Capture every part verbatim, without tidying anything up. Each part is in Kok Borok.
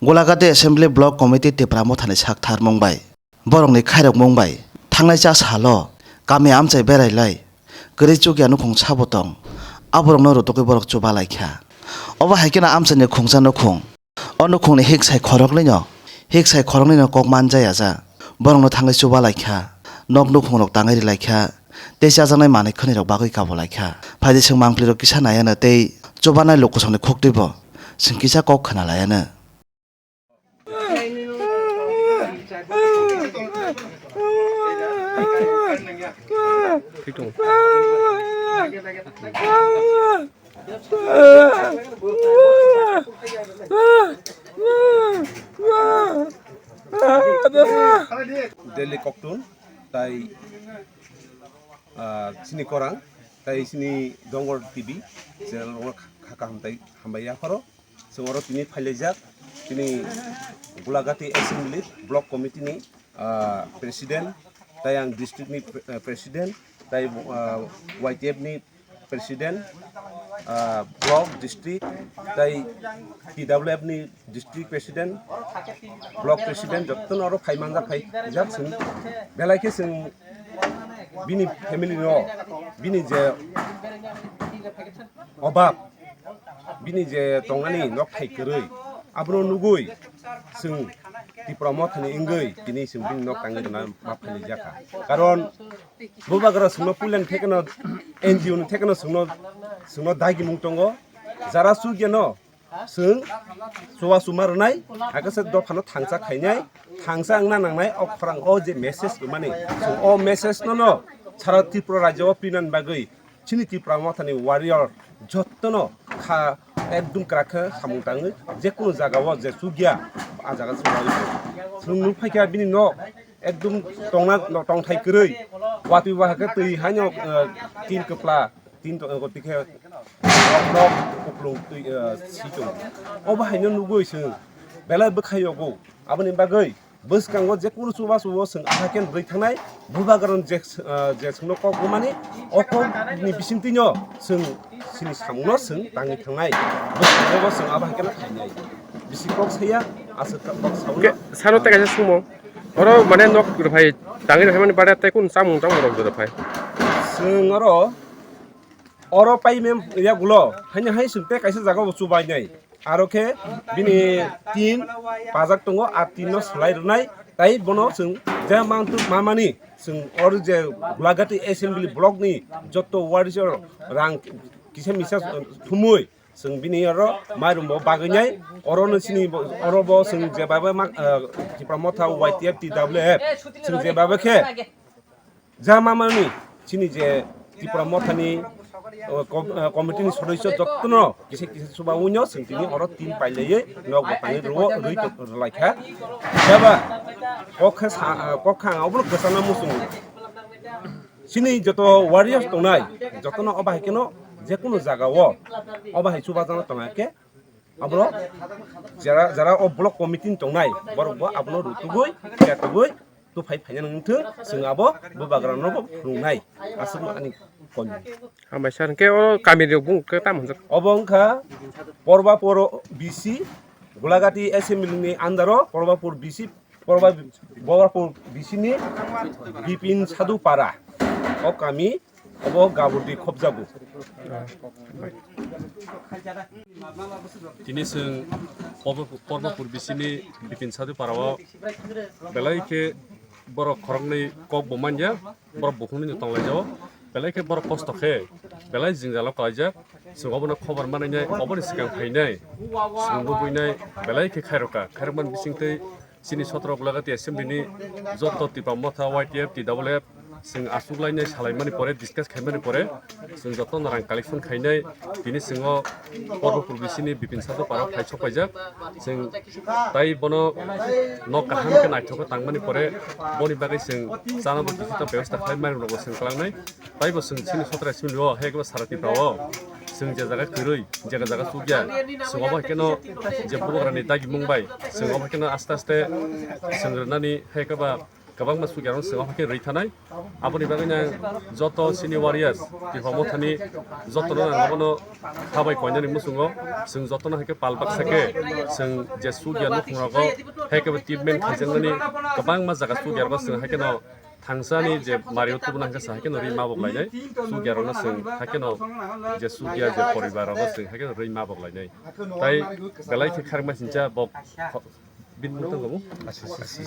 Golagati Assembly Block Committee Tipra Mothani sak tharmung bai, borokni khairokmung bai thangnai cha salo kami amchai berailai kwrwi chukya nukhung sabo tong, aborokno rutugwi borok chuba lai kha. Obo hai kheno amchaini khungsa nukhung. O nukhungni hiksai khoroknwino, hiksai khoroknwino kok manjaya ja. Borokno thangwi chuba lai kha, nok nukhungrok tangwi ri lai kha, tei chajaknai manwi khwnwirok bagwi kabo lai kha. Phaidi chwng mangpilirok kisa naiano tei chubanai lukusongni khuktwibo chwng kisa kok khna laiano. Delhi koktun tai, ah, sini korang tai sini Dongor T V channel rok kha kaham tai hambai yapharo. Chwng oro tini phailaijak, tini Gulagati Assembly Block Committee ni, ah, President, tai ang district ni pre-, ah, President, tai, ah, Y T F ni President, ah, Block, District, tai T W F ni District President, Block President, jotono oro phai manjak, phaijak chwng. Belai khe chwng bini family no, bini je obab, bini je tongnani nok thai kwrwi, abono nugwi chwng Tipra Mothani wngwi tini chwng bini nok tangwi rwna ma phailaijak kha. Karon bubagra chwngno puilani thekeno, N G O ni thekeno chwngno, chwngno dagimung tongo. Jara chukyano chwng chuba chuma rwnai, hakhe se dophano thangsa khainai, thangsa wngna nangnai o khorang o je message rwmani, chwng o message no no sara Tripura rajyo o pinani bagwi chini Tipra Mothani warrior jottono kha ekdum kwrak khe samung tangwi, jekunu jaga o je chukya, a jaga chwng nukphaikha bini nok ekdum tongna, tongthai kwrwi, watwi wahakhe twi haino, eh, tin kwpla, tin to-, eh, twi khe nok, nok kuplung twi, eh, si tongo. Obo haino nugwi chwng belai bwkha yogo, aboni bagwi bwskango jekunu chubachu o chwng ahai khe rwgwi thangnai, bubagrano je, ah, je chwngno kok rwmani, o kokni bisingtwino chwng chini samungno chwng tangwi thangnai, bwskango chwng abo hai kheno khainai. Bisi kok saya, aswk kok saui. Ke, sano tei kaisa sumung. Oro mane nok rwphai, tangwi rwphaimani baade tei kunu chamung tangmung rok rwphai? Chwng oro, oro paimem yagulo, haino hai chwng tei kaisa jagao chubainai. Aro khe bini tin pajak tongo, a tin no swlai rwnai, tai bono chwng je mantuk mamani chwng oro je Gulagati Assembly Block ni joto warrior rang kisa misa thumui chwng bini oro mairum bo bagwi nai, oro no chini bo, oro bo chwng je baba ma, ah, Tipra Motha Y T F T W F chwng je baba khe Ja mamani chini je Tipra Mothani, o, kom-, o, committee ni sodosyo jotono kisa kisa chuba wngyo, chwng tini oro tin pailaiwi nok bo tangwi rwo, rwi to rwlaikha. Jaba kok khe sa, kok kha ang obono kwchangma muchungo. Chini joto warriors tongnai, jotono obo hai kheno jekunu jaga o obo hai chubajakno tongkha khe, abono jara, jara o block committee ni tongnai, borok bo abono rutugwi, chetugwi, tuphai phaina wngthwng, chwng abo bubagrano bo phunuknai, aswkno ani koimung. Hambai sir, hwnkhe o kami rok bung khe tamo hwnjak? Obo wngkha Porbapur B C, Gulagati assembly ni under o Porbapur B C, Porba-, Porbapur B C ni Bipin Sadhu Para, o kami obo Gaburdi khobjago. Tini chwng Porbo-, Porbapur B C ni Bipin Sadhu Para o belai khe borok khoroknwi kok bo manya, borok bukhuknwi no tonglaijao, belai khe borok kosto khe belai jwngjalo kwlaijak. Chwng obono khobor manwi nai, oboni swkang phainai, chwng bo buinai belai khe khairokha, khairokmani bisingtwi chini sotro Gulagati assembly ni joto Tipra Motha Y T F T W F chwng achuklainai salaimani pore, discuss khaimani pore chwng jotono rang collection khainai. Tini chwng o Porbapur B C ni Bipin Sadhu Para o phai sokpaijak. Chwng tai bono nok kaham khe naithok khe tangmani pore boni bagwi chwng chana bo kisa ta bebosta khlai mani rokbo chwng kwlangnai. Taibo chwng chini sotra simi o hai khe sara Tripura o chwng je jaga kwrwi, jaga jaga chukya, chwng obo hai kheno je bubagrani dagimung bai chwng obo hai kheno aste aste chwng rwnani hai khe ba Kwbangma sukyarok chwng omo khe rwi thanai. Aboni bagwi no joto sini warriors, Tipra Mothani jotono ang abono khabai koinani muchungo, chwng jotono hai khe pal baksa khe chwng je sukya nukhungrogo hai khe bo treatment khaijaknani kwbangma jaga sukyarokno chwng hai kheno thangsani je mario tubuna hai khe sa hai kheno ri mabok lainai, sukyarokno chwng hai kheno je sukya je poribarrokno chwng hai kheno ri mabok lainai. Tai belai khe kharma sincha bo Bini mung tong kamo?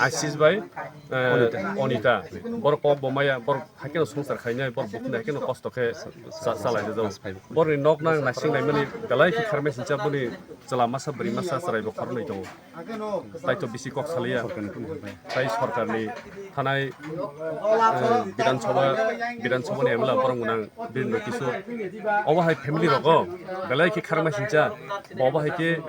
Asis bai, eh, Onita. Borok kok bo maya, borok hakeno songsar khainai, borok bukhini hakeno kosto khe sa-, salai jajao. Borokni nok nang nasing naimani belai khe kharmai sincha boni chwla masa bwrwi masa chwrai bo khoroknwi tongo. Tai to bisi kok saliya. Tai sorkarni thanai, eh, Bidhan Sabha, Bidhan Sabhani M L A borok gwnang Birendra Kishore. Obo hai family rogo belai khe kharmai sincha. Bo obo hai khe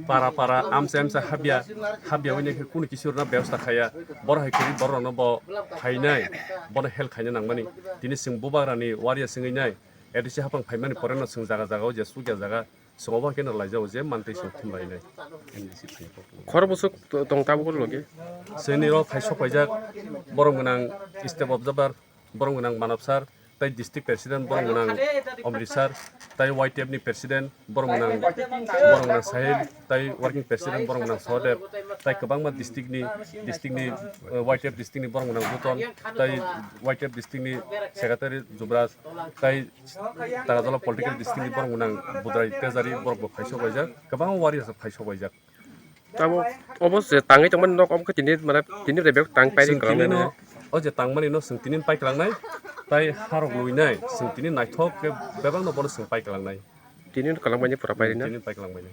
para para, amsa amsa habya, habya wngya khe kunu kisi rwna bebosta khaya. Borok hai khe borokno bo phainai, bono help khaina nangmani. Tini chwng bubagrani warrior swngwi nai, A D C hapang phaimani poreno chwng jaga jaga o je sukya jaga, chwng obo hai kheno laijao je mantwi chwng thumlainai. Khorok bwswk to-, tong tabuk logi? Chwngni rok phaisok paijak, borok gwnang step observer, borok gwnang Manav sir, tai district president borok gwnang Amrit sir, tai Y T F ni president borok gwnang, borok gwnang Sahil, tai working president borok gwnang Sahadev, tai kwbangma district ni, district ni, eh, Y T F district ni borok gwnang Buton, tai Y T F district ni secretary Jubraj, tai Tagajala political district ni borok gwnang Budrai Tejari borok bo phaisok paijak, kwbangma warriors phaisok paijak. Tamo obo je tangwi tongmani nok omo khe tini mane tini rebek tang pairi Chwng kwlangmani. Tini no, o je tangmani no chwng tini pai kwlangnai, tai harok luinai, chwng tini naithok khe bebak no bono chwng pai kwlangnai. Tini kwlangmani pura pairi na? Tini pai kwlangmani.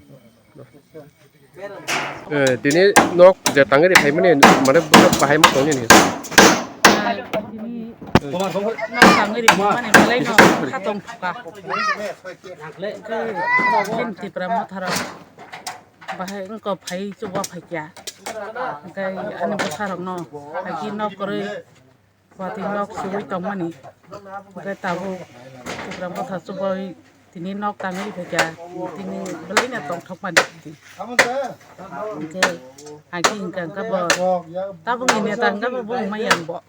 Eh, tini nok je tangwi ri phaimani mane bono bahai ma tongni ni. Tini nok tangwi ri phaimani belai no khatong phuka. Tini Tipra Motha rok. Bahai wngkha phai chuba phaikya. Hwnkhe ani bwsarokno haikhe nok kwrwi watwi nok suwi tongmani. Hwnkhe tabuk Tipra Motha chubawi tini nok tangwi phaikya. Tini belai no tongthokmani. Hwnkhe haikhe hwnkha hwnkha bo tabukni neta hwnkha bo bung maya bo.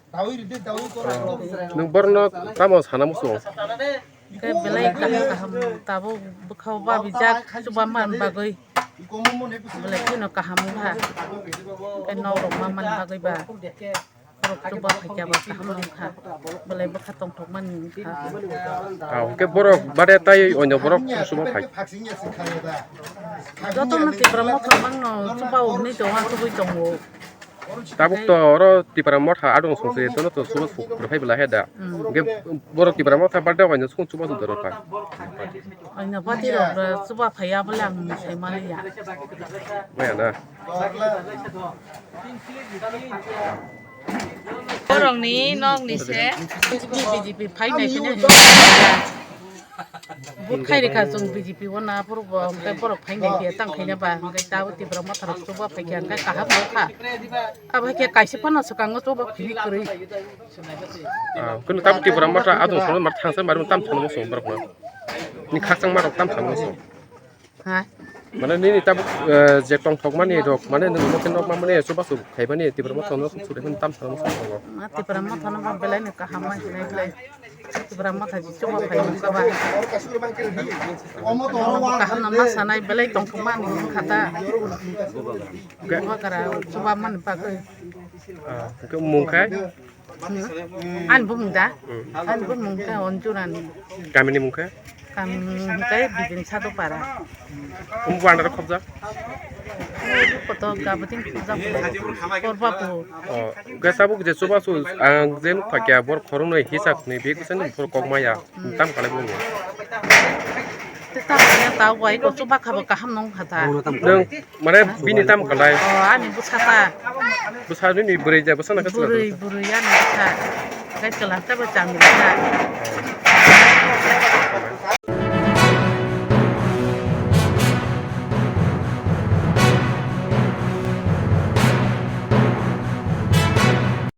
Nwng borokno tamo sana muchungo? Khe belai kaham kaham tabuk bwkhao babijak chuba man bagwi. Belai kheno kaham wngkha. Khe nok rok ma man bagwi ba. Borok chuba phaikya ba kaham wngkha. Belai bwkha tongthok man wngkha. Ah, hwnkhe borok bade tai onyo borok chuba phai. Jotono Tipra Motha mangno chuba wngwi tongo, chubui tongo. Tabuk to oro Tipra Motha adong song se, tono to chuba suk rw phai bwla he da. Hmm. Hwnkhe borok Tipra Motha birthday o kaisa song chuba suk dorkar. Oino party rok rw chuba phaiya bole ang sai maliya. Maya na. Borokni nokni se. B J P phai nai phai nai. Vote khai rikha chwng B J P o na, borok bo hwnkhe borok phai nai phiya tang khaina ba, hwnkhe tabuk Tipra Motha rok chuba phaikha, hwnkhe kaham wngkha. Abo hai khe kaisa phano swkango chuba phini kwrwi. Ah, kunu tabuk Tipra Motha adong sono mar thangsa mar tam thangmo song borok no. Ni khakchang mar tam thangmo song. Ha? Mane nini tabuk, eh, je tongthok mani rok, mane nwng mo khe nok ma mani chuba chuba khai mani Tipra Motha no suri mani tam thangmo song borok. Ma Tipra Motha no ma belai no kaham ma hinai belai. Tipra Motha ji chuba phai wngkha ba. Kaham no ma sanai belai tongthok mani wngkha ta. Chuba kara chuba mani bagwi. Ah, hwnkhe mung khai? Hmm. Ani bumung da? Hmm. Ani bumung khe Onjurani. Kamini mung khe? Kam hwnkhe Bibin Sadopara. Umbu andar khobjak? Koto gabadin khobjak. Korbapur. Oh, hwnkhe tabuk je chubachu ang je nukha khe bor khoroknwi hisab ni bek bwsani bor kok maya. Hmm. Tam khalai bumung. Te tam khalai ta wai ko chuba khabo kaham nung kha ta. Nwng mane bini tam khalai? Oh, ani bwsa ta. Bwsa nini bwrwi ja bwsa na khe bwrwi, bwrwi ani bwsa. Kai chwla ta bo chang bwsa.